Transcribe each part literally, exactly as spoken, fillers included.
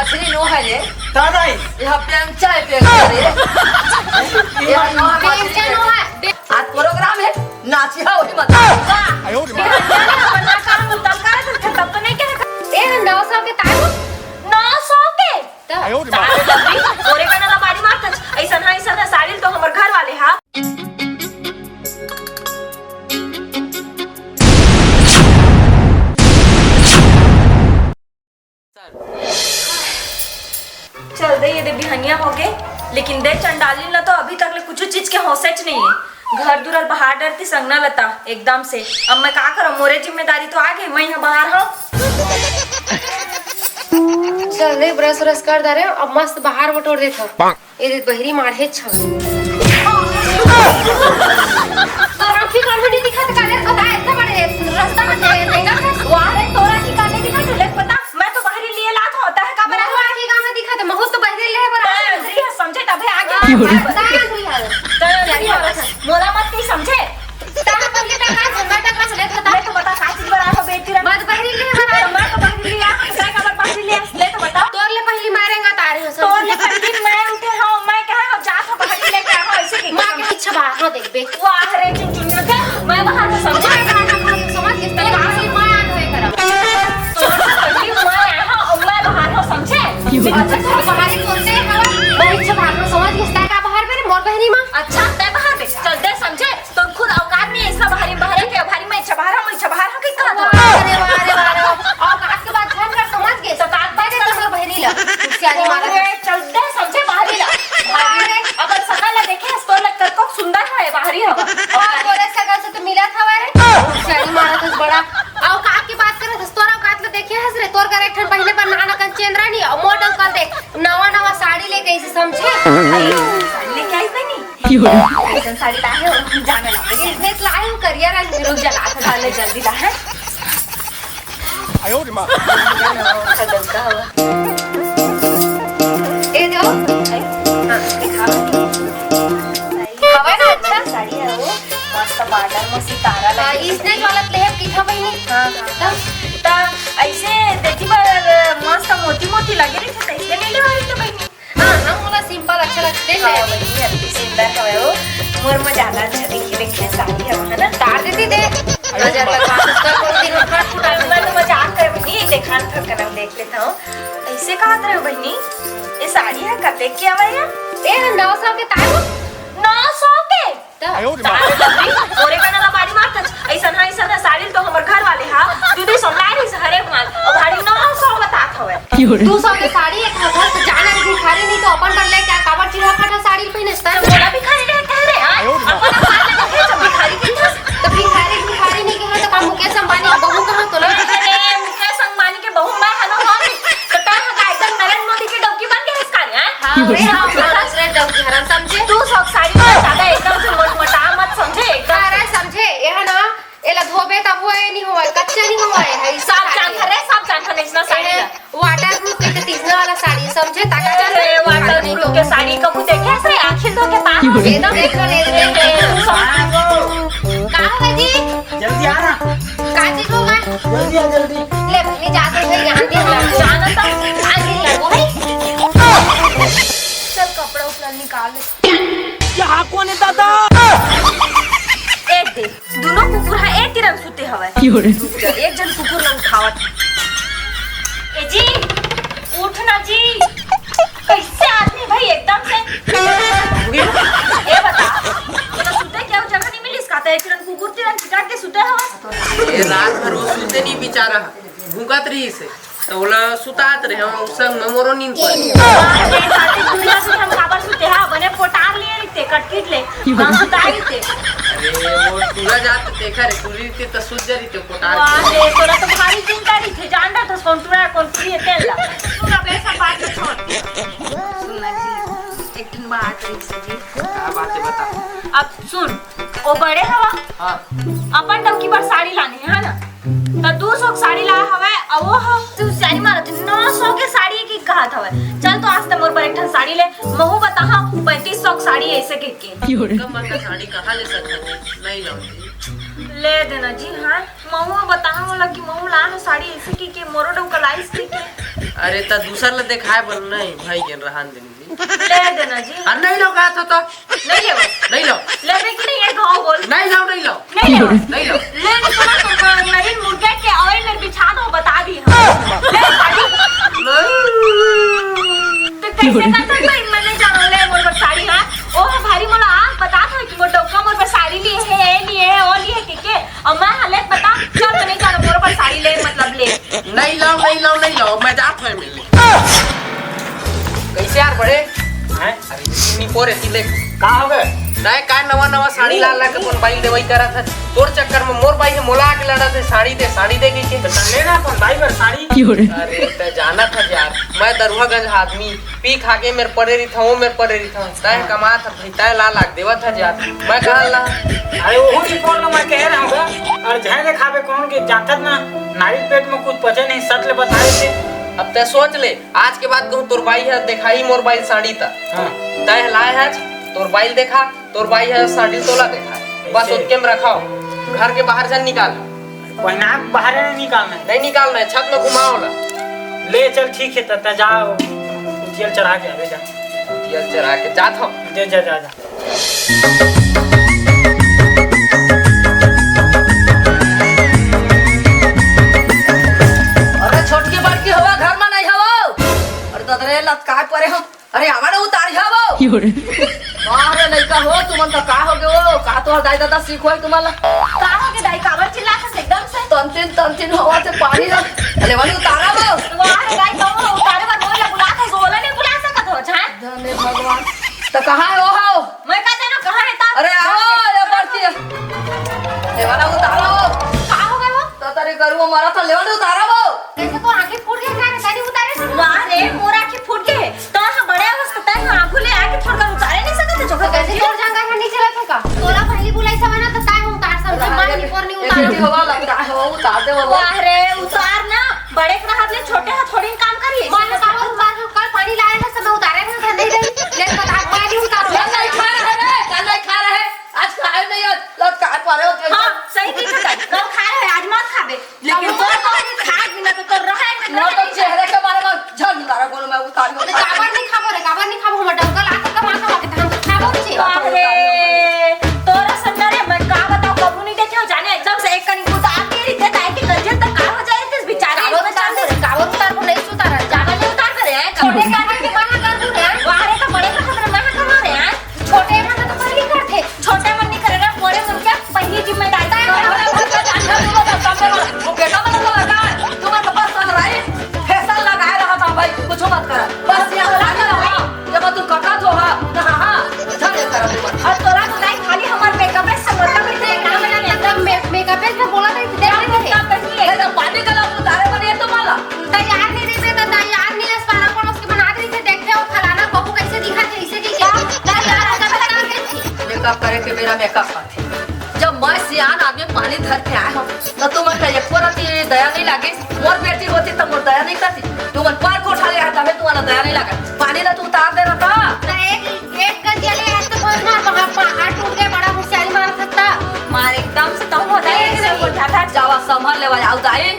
मछली नो है रे। दादा ही। यह पेंचा है, पेंचा रे। यह नो है, पेंचा नो है। आज प्रोग्राम है, नाची है वही मत। वाह। बिहान जाने अपन ना काम उतम का है, तो तब तो नहीं कहे। ए, नौ सौ के तारू? नौ सौ के? त? आयो रे माँ। तारे तब भी, तोरे का ना बाड़ी मारत। ऐसन है, ऐसन है, साड़ी तो हमर घर वाले हा। चल दे, ये दे बिहनिया हो गए, लेकिन दे चंडालिन ला तो अभी तक ले कुछ चीज के हौसच नहीं है। घर दुआर बहार डरती संगना लता एकदम से। अब मैं का करूँ, मोरे जिम्मेदारी तो आ गई, मैं यहाँ बाहर हूँ। चल दे, ब्रश व्रश कर डारे, अब मस्त बाहर बटोर देत हव। ए दे बहिरी माढ़े छवे। तोरा की करबो नहीं दिखत, काले पता है, इतना बड़े रास्ता में तेरे देंगा। वाह रे, तोरा की काले दिखत, ले पता, मैं तो बहिरी लिए लात होता है, का बना हुआ है? की गाना दिखत, महू तो बहिरी ले बड़ा। तय अंधरी है, समझे तबे आगे। की हो रही? तय अंधरी है। तय अंधरी है, मोला मत नहीं समझे। तब पहले तक आज मैं तक बस लेत होता। मैं तो बता, का चीज बना तो बेटी रख। मैं तो बहिरी ले बना। मैं तो बहिरी लिया, मैं का बहिरी लिया, ले तो बता। तोर ले पहली मारेंगा तारे हो सब। तोर ले पहली मैं उठे हो, मैं कहा हो, जा तो बहिरी लेके आ हो, ऐसे की माँ के पीछे बाहर हो देख बे। वाह रे चुनचुनिया के, मैं बाहर हो समझे। समझ गए? पहली माँ आ गए करा। तोर ले पहली मैं आया हो, मैं बाहर हो समझे। अच्छा, तो बाहर ही बोलते हैं, हवा। मैं पीछे बाहर हो समझ गए, का बाहर मेरे मोर बहनी माँ। अच्छा, तय बाहर बे, चल दे समझे। तो खुद औकात नहीं है, ऐसा भारी बहरे के, भारी मैं छबहरा, मैं छबहरा के कहा था। अरे वाह, अरे वाह, अरे वाह। औकात के बात झन कर, समझ गए? तो काट बाजे तो हमर बहरी ला। सियारी मारा। अरे, चलते समझे बहरी ला। अरे, अपन सकल ला देखे हस, तोर लग कर को सुंदर है, बहरी हवा। और तोरे सकल से तो मिला था रे। सियारी मारा था बड़ा। औकात की बात करे, तोर औकात ला देखे हस रे, तोर करे ठन पहले पर नाना कन चेंद्रा नहीं, और मोटल कर दे, नवा नवा साड़ी लेके इसे समझे। लेके आई बनी। की हो रही? ऐसन साड़ी लाहे हो, जाने लागे। इसने तो लाहे हो, करिया रंग में रुक जा, लात डाले जल्दी लाहे। आयो रे माँ। खगन का हवा। ए दो। हाँ, दिखाओ। हवा ना अच्छा? साड़ी है वो, मस्त बॉर्डर में सितारा हाँ, लगे। इसने गलत ले किथा बहिनी। हाँ, हाँ। तब? ता ऐसे देखी बार मस्त मोती मोती लगे रही, तो ऐसे नहीं लेवा रही तो बहिनी। हाँ, हाँ, मोला सिंपल अच्छा लगथे। हाँ, वही अति सुंदर हवे वो। मोर में ज्यादा अच्छा दिखी, देखे साड़ी हवे, है ना? तार देती दे। नजर लगवा, उसका कोनो दिन में फट फुटा। मैं तो मजाक करे बहिनी, देखान थोर कना देख लेता हूँ। ऐसे कहा रहे बहिनी, ये साड़ी है कते के हवे ये? ए, नौ सौ के तारू। नौ सौ के? त? आयो रे बाप। सारे तब भी तोरे का ना बाड़ी मारत हस। ऐसन है, ऐसन है, साड़ी तो हमर घर वाले हा। दीदी समलाय रही हरे भगवान। अब भारी नौ सौ बतात हवे। की हो रे? दू सौ के साड़ी एक हजार तो जाना रे भिखारी नहीं तो अपन बर लेके आ, काबर चिढ़ा फटा साड़ी पहिने त? तो मोला भिखारी रहे कह रहे, हाँ? आयो रे बाप। अपन साड़ी लेके जब भिखारी की था, तो भिखारी, भिखारी नहीं कहे तो का मुकेश अंबानी के बहू कहा तो ना? अरे, मुकेश अंबानी के बहू मैं हनो हो नहीं। तो तय हका एकदम नरेंद्र मोदी के डौकी बन के हस का रे, हाँ? हाँ, वे हाँ, हाँ, दूसरे डौकी हरन समझे। दू सौ साड़ी में ज्यादा एकदम से मोट मोटा मत समझे, एकदम। अरे समझे, यह ना, एला धोबे तब होए नहीं होए, कच्चा नहीं होए, है सब जानत रे, सब जानत रे, इसना साड़ी ए, ला। Waterproof के तो तीसरा वाला साड़ी समझे, ताका अरे, चल। Waterproof के साड़ी कबू देखे से आखिर धो के पार हो गए। एकदम देख ले, देख ले। का हो भाई जी? जल्दी आ ना। का चीज होगा? जल्दी आ, जल्दी। ले, नहीं जाते भाई, यहाँ दे, यहाँ जाना था, आगे लगो भाई। चल, कपड़ा उपड़ा निकाल ले। ये कौन है दादा? एक दे, दोनों कुकुर हा एक तिरन सुते हवय। की हो रे? रुक जा, एक जन कुकुर ला उठावत। ए जी, उठ ना जी। कैसे आदमी भाई एकदम से? ए बता, तो सुते क्या जगह नहीं मिलिस का? ते तिरन कुकुर तिरन चिकाट के सुते हवय। ए, रात भर वो सुते नहीं बेचारा, भूकत रही से। त ओला सुतात रहे, हम संग में मोरो नींद पड़े। बाप रे, साथे दुनिया से हम काबर सुते हा, बने पोटार लिए रहिते, कटकिट ले। हम सुताई रहिते। अरे, वो टूरा जात देखा रे, टूरी रहिते त सुत जा रहिते पोटार। वाह रे, तोरा तो भारी चिंता रहिते, जान रहा था कौन टूरा, कौन टूरी है तेल ला। तू ना बेसन बात छोड़। सुन ना जी, एक ठन बात रही से जी। का बात है बता। अब सुन, ओ बड़े हवा। हाँ। अपन डौकी बर साड़ी लाने है ना? त दू सौ के साड़ी लाय हवय, अउ वो ह, तू सियारी मारत हे, नौ सौ के साड़ी की कहत हवय। चल तो आज त मोर बर एक ठन साड़ी ले, महू बताहा पैंतीस सौ के साड़ी ऐसे के के। कम महंगा साड़ी कहाँ ले सकत हे? नहीं लाऊंगी। ले देना जी, हाँ, महू बताहा मोला कि महू लाय हव साड़ी ऐसे के के, मोरो डौका लाइस के के। अरे, त दूसर ल देखाय बर नहीं, भाई गेन रहन दे जी। ले देना जी। अरे, नहीं लो, कहा तो, तो। नहीं लेवो। नहीं लो। लेबे कि नहीं, ये घाव बोल। नहीं लो, नहीं लो। नहीं लेवो। नहीं लो। ले, सुना तुमको, नहीं, मुर्गे के oil में बिछा दो, बता दी हम। ले, साड़ी। तो कैसे करता कोई, मैंने जानो, ले मोर बर साड़ी, हाँ? ओ, भारी मोला बता था कि वो डौका मोर बर साड़ी लिए है, ये लिए है, वो लिए है, के, के? अउ मैं हालत बता, चल तो नहीं जाना, मोर बर साड़ी ले, मतलब ले। नहीं लाओ, नहीं लाओ, नहीं लाओ, मैं जात हूँ मिलने। कैसे यार बड़े? हैं? अरे इतनी पोर है ले। का हो गए? नहीं, का नवा नवा साड़ी ला ला के अपन बाई देवाई करत है। तोर चक्कर में मोर बाई है मोला आके लड़ा थे, साड़ी दे, साड़ी दे के। तो ले ना अपन बाई बर साड़ी। अरे, ते जाना था यार, मैं दरुहागंज आदमी, पी खा के मेर परे रहिथंव, ओ मेर परे रहिथंव। तैं कमात हस भाई, तैं ला लाग देवत हस यार। मैं कहाँ ला? अरे ओहू रिपोर्ट ल मैं कहे रहंव गा, अउ झन देखाबे कोनो के जाथत ना, नारी पेट में कुछ पचे नहीं, सच ले बता देते। अब तैं सोच ले, आज के बाद कहूँ तोर बाई ह देखाही मोर बाई साड़ी त। हाँ। तैं लाए हस, तोर बाई ल देखा, तोर बाई ह साड़ी तोला देखा। बस ऐसे। ओतके में रखव, घर के बाहर झन निकाल। पहिना के बाहर नहीं निकालना है। नहीं निकालना है, छत में घुमाओ ला। ले चल, ठीक है, त तैं जा, कुतिया ल चरा के आबे जा। कुतिया ल चरा के जात हव। दे, जा, जा, जा। अरे छोटकी बड़की हवा घर में नहीं हवो। अरे ददरे लतकाय परे हो। अरे आवा ना उतारी हवो। वाह रे लइका हो, तुमन का का हो गयो? का तोहर दाई ददा सीख होय तुमन ला? का हो गे दाई, काबर चिल्लात हस एकदम से? तंतिन तंतिन होवत हे पानी ला। अरे वाली उतारा वो। वाह रे दाई, तो उतारे बर मोला बुलात हस, ओला नहीं बुला सकत हो, झान? धन्य भगवान। त कहाँ हे ओ हो? मैं का जानव कहाँ हे त? अरे आओ, ये बड़की। देवाला उतारो। का हो गए वो? त तेरे गरुआ मरा था, लेवा ले उतारा वो। कैसे को आँखें फूट गए, का रे? तनी उतारे से। वाह रे, मोर आँखें फूट गए। तो हाँ, बड़े अवस्था तक हाँ, आँखों ले आके थोड़ा उतारे नहीं सकते, जो तो कैसे कैसे? तोर जंगल में नहीं चलत हे का? तोला पहली बुलाई सब ना, तो काय हम उतार सब, अरे, मार अरे, नहीं, पर नहीं एक उतार। एक हवा लगता है, वो उतार दे वो। वाह रे, उतार ना। बड़े के रहत ले छोटे ह थोड़ी काम करी। माने का वो उतार के कल पानी लाए हे, सब उतारे थे, नहीं दे। ले बता, पानी उतार। कल नहीं खा रहे रे, कल नहीं खा रहे। आज खाए नहीं, आज लौट खाए पड़े होते हैं। हाँ, सही की तो कल खाए है, आज मत खाबे। लेकिन अब तो, तो खाए बिना तो, तो रहे ना, वो तो रहे। चेहरे के बारे में झन उतारा, बोलो मैं उतार के तो काबर नहीं खाबो रे, काबर नहीं खाबो, हमर डंका लात का मार के धान खाबो छे। बाप रे, तोरा संग रे, मैं का बताओ, कबू नहीं देखे हो जाने, एकदम से एक कनी उतार के रहिथे, ताकि गंजन तक का हो जाए, इस बेचारे काबर उतार दे, काबर उतार को नहीं सुतार, ज्यादा नहीं उतार दे रे, छोटे का है कि मना कर दूं रे, वाह रे, तो बड़े का खतरा मना कर रे, छोटे मन तो पहली करथे, छोटे मन नहीं करे रे, बड़े मन के पहली जिम्मेदारी है। वो बेटा मन को लगा, तुम तो बस सुन रही, फैशन लगाए रहा था भाई, कुछ मत कर, बस यहाँ लगा रहा। जब तू कटा तो हा, ना हा, हा, इधर ये करा तू। और तोरा तो नहीं खाली हमार मेकअप से मतलब है, तेरे काम में एकदम मे-, मेकअप से बोला था, इधर नहीं थे। ये तो पानी का लाभ उतारे बने तो माला। तैयार नहीं रहिथे, तो तैयार नहीं रहिथे, पारा पड़ोस के बनात रहिथे, देखथे वो फलाना बहू कैसे दिखत हे, इसे की क्या? तैयार हो जावे, तैयार हो जावे। मेकअप करे के बेरा मेकअप करथे। जब मैं सियान आदमी पानी धर के आए हूँ, तो तुमन का एको रति दया नहीं लागे। मोर बेटी होती तो मोर दया नहीं करती। तुमन पर कोठा ले आए, तबे तुम्हारा दया नहीं लगा। पानी ला तू उतार दे रहता। तो एक, एक गंजिया ले आए तो कोई ना, वहाँ पा-, हाथ टूट गए, बड़ा होशियारी मारा सकता। मार एकदम से तो होता है, ऐसे बोल जाता है। जावा संभाल लेवा, आओ दाई।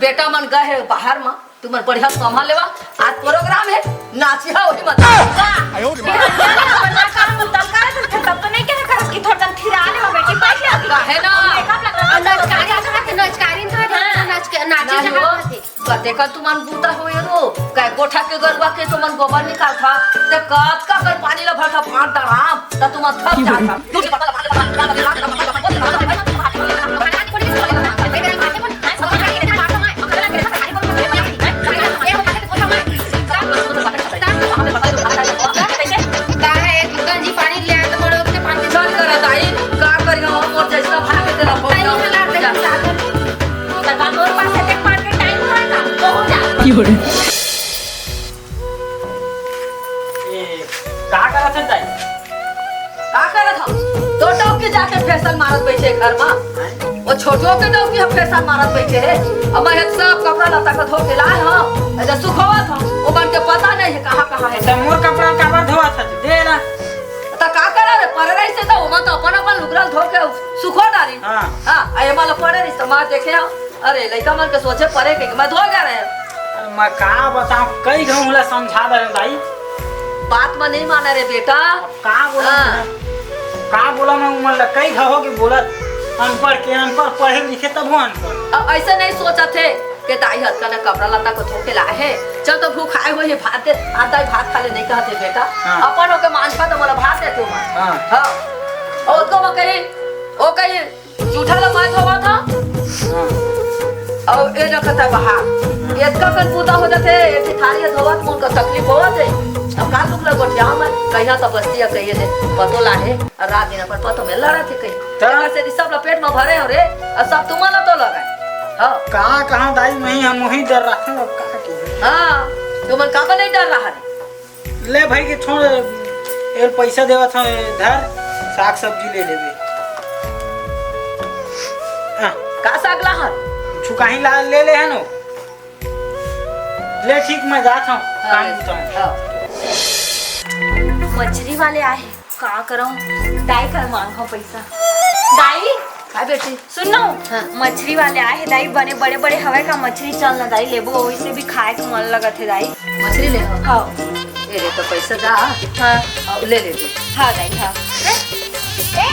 बेटा मन गए है बाहर में, तुमन बढ़िया संभाल लेवा। आज प्रोग्राम है, नाचिहा वही मत। वाह। आयो रे माँ। बढ़िया काम, तब करे तो, तब तो नहीं कहे करस कि थोड़ा दन थिरा ले बेटी, बैठ ले अभी। काहे ना? मेकअप लगा। नचकारी था, नचकारी था, हाँ। नच के, नाचे नहीं हो। जहाँ थे। का देखा तुमन बूता हो ये रो, काय कोठा के गरुआ के तुमन गोबर निकाल था, ते कत का कर पानी ला भरता भांट डराम, त तुमन थक जाता। चल करत आई, का करी हम, मोर जैसा भाग के तेरा बहुत। ए, का करत हस दाई? का करत हव? तोर डौकी जाके फैशन मारत बइठे घर मा। वो छोटो के डौकी ह फैशन मारत बइठे हे। अब मैं सब कपड़ा लत्ता के धो के लाए हव। ऐसे सुखोवत हव। ओमन के पता नहीं हे कहाँ कहाँ हे। त मोर कपड़ा काबर धोवत हस? दे ना। त का करा रे? परे रहिस हे त ओमन तो अपन अपन लुगरा धो के सुखो डारिन। हाँ। हाँ, आ एमा ल परे रहिस त मैं देखे हव। अरे, लइका मन के सोचे परे के मैं धो जा रहे। अरे, मैं का बताऊं, कई घंव ला समझा दे दाई। बात म नहीं माना रे बेटा। अब का बोला हाँ। मैं? का बोला मैं उमन ला? कई घंव हो गे बोलत, अनपढ़ के अनपढ़, पढ़े लिखे तब हो अनपढ़। अब ऐसे नहीं सोचत हे कि दाई हतका ना कपड़ा लत्ता को धो के लाए हे, चल तो भूख आए हुए हे, भात दे, आ दाई भात खा ले, नहीं कहत हे बेटा। हाँ। अपन होके मांझा तो मोला भात दे तू। हाँ। हाँ। और ओतको वो कही, वो कही, जूठा ला मैं धोवत हंव। हाँ। अउ ए रखत हे बहार। एतका कन बूता हो जाथे, एक ठी थारी धोवत, मोर का तकलीफ होवत हे। अब का दुख ल गोठियाव मैं? कहिया त बस्ती ह, कहिए दे, पतो लाहे, अउ रात दिन अपन पतो में लड़त हे कहीं। त? एकर सेती सब ल पेट में भरे हो रे, अउ सब तुमन ल तो लगे। हाँ। का कहाँ दाई, मैं हम वही डर रहा हूँ, अब का की? हाँ, तुमन काबर नहीं डर रहा रे? ले भाई के छोड़, ए पैसा देवत हंव, धर, साग सब्जी ले लेबे। हाँ। का साग लाहन? कुछु कहीं ला ले ले हन ओ। ले ठीक, मैं जात हंव, हाँ, काम ले। बुता हंव। हाँ। मछरी वाले आए, का करंव? दाई कर मांगहूं पैसा। दाई, का बेटी? सुन ना, हाँ। मछरी वाले आए हे दाई, बने बड़े-बड़े हवय का मछरी, चल ना दाई, लेबो, ओइसे भी खाए के मन लगत हे दाई। मछरी ले हो? हाँ। ए रे, तो पैसा जा। हाँ। अउ ले ले तू। हाँ दाई, हाँ। ए, ए,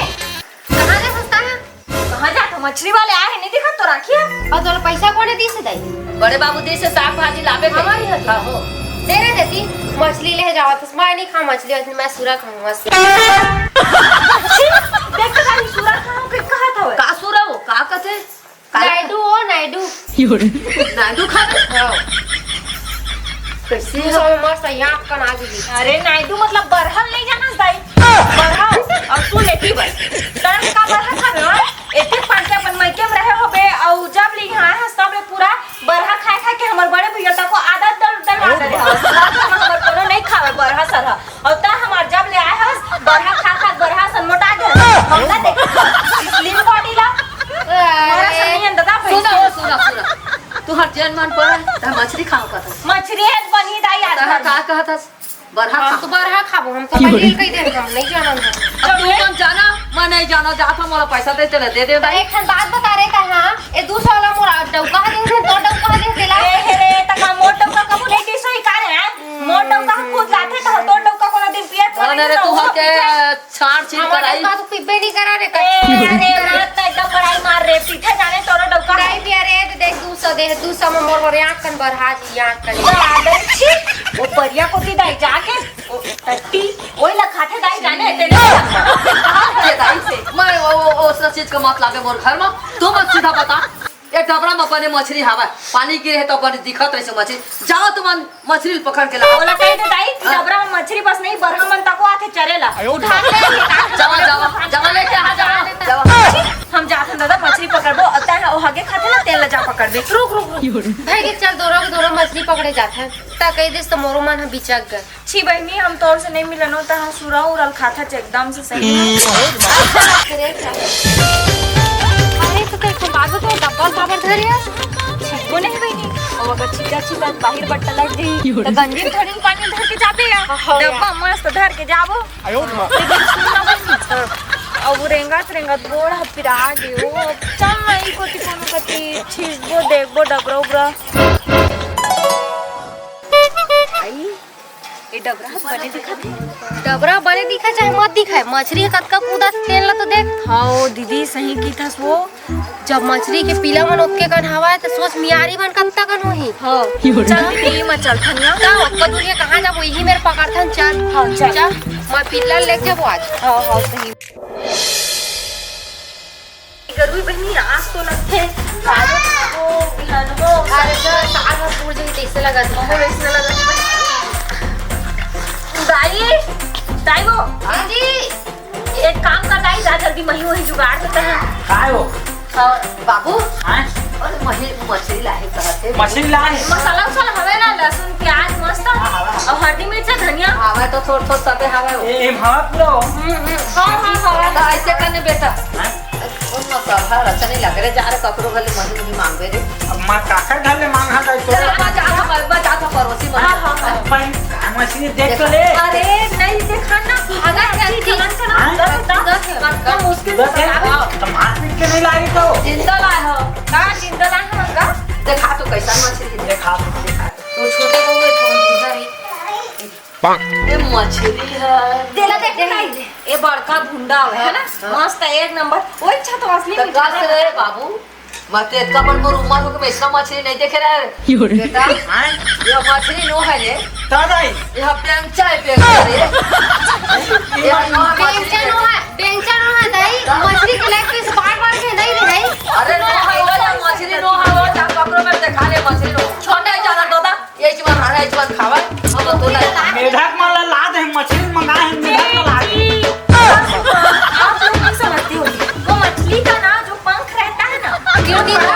कहाँ ले सस्ता है? कहाँ जात हो? मछरी वाले आए हे, नहीं दिखत तो राखी है। अउ तोला पैसा कोने दिस हे दाई? बड़े बाबू दिस हे, साग भाजी लाबे के। हमारी हती। हाँ, हो। दे रे देती, मछली ले जावत हस, मैं नहीं खांव मछली, मछली मैं सूरा खांव मछली। छी, देख तो खाली सूरा खांव के कहत हवय। का सूरा वो? का कथे? का नायडू ओ, नायडू। नायडू खाबे? हाँ। कैसे तू हो? सब मस्त यहाँ कन आ गई। अरे नायडू मतलब बरहल नहीं जानस दाई? बरहल। अउ तू लेती बस। तरस का बरहल खाबे, हाँ? एते पान के अपन मइके में रहे होबे, अउ जब ले यहाँ आए हस, तब ले पूरा बरहा खाए खाए के हमर बड़े भैया तको आदत डल-, डलवा दे रहे हस। हमर कोनो नहीं खावे बरहा सरहा। अउ त हमार जब ले आए हस, बरहा खा खा बरहा सन मोटा गए। हम ना देख, slim body ला। हमारा सन नहीं अंदर पैसा। सुना, सुना, सुना। तुहर जेन मन पर, त मछली खाओ कहत हस। मछली है बनी दाई आज तहर घर में। का कहत हस? बरहा हम खा। तो बरहा खाबो, हम तो पहले कही दे, हम नहीं जानन। अब तू मन जाना, मैं नहीं जाना, जात हंव, मोला पैसा दे, चले दे दे भाई। एक ठन बात बता रे, कहाँ ए दू सौ वाला मोर डौका दे, तो डौका दे देला। ए हे रे, तका मोर डौका कबू नहीं टीस होही का रे, हैं? मोर डौका हम खुद लाथे, तो तोर डौका कोनो दिन पियत ना रे, तू हके छाड़ छीड़ हमार कराई। डौका तो पीबे नहीं करा रे, ए, अरे, रात का एकदम बड़ाई मार रे, पीठे जाने तोरो डौका। नहीं पिया रे, तो देख दू सौ दे, दू सौ में मोर, मोर आँख कन बरहा जी, आँख कन। जा, दे, छी, वो परिया कोती दाई जाके, ओ, टट्टी, ओई ला खाथे दाई जाने, तेने कहाँ खाथे दाई से? मैं वो, वो, वो सब चीज का मत लाबे मोर घर में, तू मत सीधा बता। ए डबरा म बने मछरी हावय, पानी गिरे हे त बने दिखत रहिस मछरी। जाओ तुमन मछरी ल पकड़ के लाओ। ओला कहि दे दाई कि हाँ। डबरा म मछरी बस नहीं, बरहा मन तको आथे चरे ला। उठा ले, उठा ले। जावा, जावा, जावा लेके आ, जावा, जावा। हम जात हन दादा मछरी पकड़बो, अउ तैं ह ओ हगे खाथे ना, तेन ला जा पकड़बे। रुक, रुक, रुक। भाई के चल, दोनों के दोनों मछली पकड़े जात हन। त कहि दिस त मोरो मन ह बिचक गे। छी बहिनी, हम तोर से नहीं मिलन हो, तहाँ सुरा उरल खाथा च एकदम से सही। अरे, तो कहीं बात बताओ, डब्बा काबर धरे है? छिपो नहीं बहिनी, और अगर चीजा चीजा बाहर बट्टा लग गई, तो गंजी में थोड़ी पानी धर के जाबे या। हाँ, डब्बा मस्त धर के जाबो। आयो रे माँ। लेकिन सुन ना बहिनी, अब रेंगत रेंगत गोड़ ह पिरा गे, ओ, चल ना, ई कोती कोनो कती छिपबो, देखबो, डबरा उबरा। आई, ए डबरा ह बने दिखत हे। डबरा बने दिखय चाहे मत दिखय, मछरी ह कतका कूदत तेन ल तो देख। हव दीदी, सही किथस वो। जब मछरी के पीला मन ओतके कन हवय, त सोच मियारी मन कतका कन होही। हव। चल दीदी, मैं चलथन ना। त ओतका दूर के कहाँ जाबो, इही मेर पकड़थन, चल। हव, चल। चल, मैं पिल्ला लेके जाबो आज। हव, हव, सही। गरमी बहिनी, आस तो लगथे, साग खाबो, बिहान हो। अरे, साग ह फूट जाही, तइसे लगत हे। हमरो अइसने लगत हे। दाई, दाई वो। हाँ जी। एक काम कर दाई, जा जल्दी, मही वही जुगाड़ देते हैं। काय हो? हाँ, बाबू। हाँ? अरे, मही मछली लाहे कहत हे। मछली लाहे? मसाला उसाला हवे ना, लहसुन, प्याज, मस्त। हाँ, हवे। अउ हरदी, मिर्चा, धनिया। हवे तो थोड़, थोड़ सबे हवे। ए, ए, भात लो। हम्म, हम्म। हाँ, हाँ, हवे। तो ऐसे करने बेटा। हाँ? उन मसाला अच्छा नहीं लग रहे, जा रे ककरो घर ले मही नहीं मांगबे रे। अब माँ काकर घर ले मांगा था तो। चल, माँ, जा, हम, माँ, जा, तो पड़ोसी बन। हाँ, हाँ, हाँ। अपन मछली देख तो ले। अरे, नहीं देखा ना। अगर क्या चीज चलन चलन हाँ? दस, दस, दस, कतका मुश्किल से दस है? बनावे। तो मारपीट के नहीं लाई तो। जिंदा लाए हो। का जिंदा लाए हो का? देखा तो कैसा मछली है। देखा, देखा। ए मछली है। देला देख नहीं। ए बड़का भुंडा है ना, हाँ। मस्त एक नंबर। ओए अच्छा तो असली तो मीठा का से है। रे बाबू, मैं तो इतना बड़ मोर उम्र हो के मैं इतना मछली नहीं देखे रहे। बेटा, हाँ? ये मछली नो है रे। का दाई? ये बेंचा है, बेंचा रे। ये नवा मछली बेंचा नो है, बेंचा नो है दाई। मछली के लेग पीस बार बार के नहीं रे दाई। अरे नो है वो, ये मछली नो है वो, जा पकड़ो, मैं दिखा रहे मछली नो। छोटा है ज्यादा दादा। ये इस बार हरा, इस बार खावा, हम तो ना। मेढक मन ला लाद है, मछली मंगा है, मेढक ला लाद है। आप लोग नहीं समझते हो, वो मछली का ना जो पंख रहता है ना, क्योंकि वो